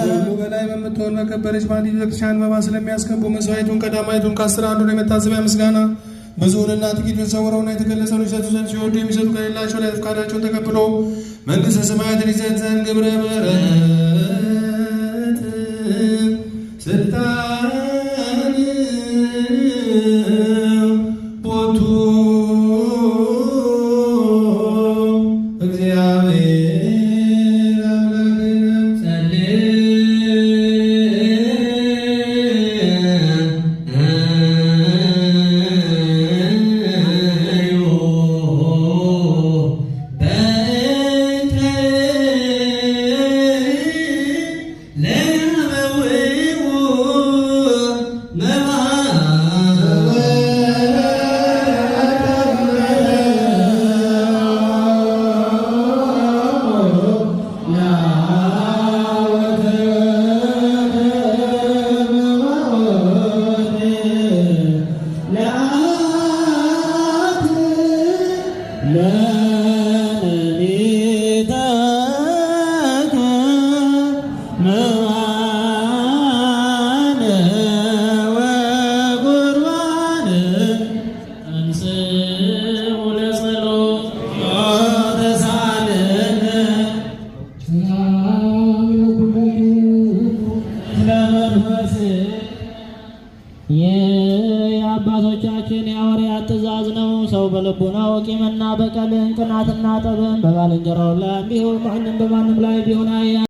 ከሁሉ በላይ በምትሆን በከበረች በአንዲት ቤተክርስቲያን መባ ስለሚያስገቡ መስዋዕቱን ቀዳማይቱን ከአስር አንዱን የመታሰቢያ ምስጋና ብዙውንና ጥቂቱን ሰውረውና የተገለጸውን ይሰጡ ዘንድ ሲወዱ የሚሰጡ ከሌላቸው ላይ ፈቃዳቸውን ተቀብሎ መንግሥተ ሰማያትን ይሰጥ ዘንድ ግብረ ምሕረት ስልጣን ቦቱ እግዚአብሔር አምላክነ። ጸልዩ በእንተ ለመውኡ መባ። የአባቶቻችን የሐዋርያት ትእዛዝ ነው። ሰው በልቡናው ቂምና በቀልን ቅናትና ጠብን በባልንጀራው ላይ ቢሆን ማንም በማንም ላይ ቢሆን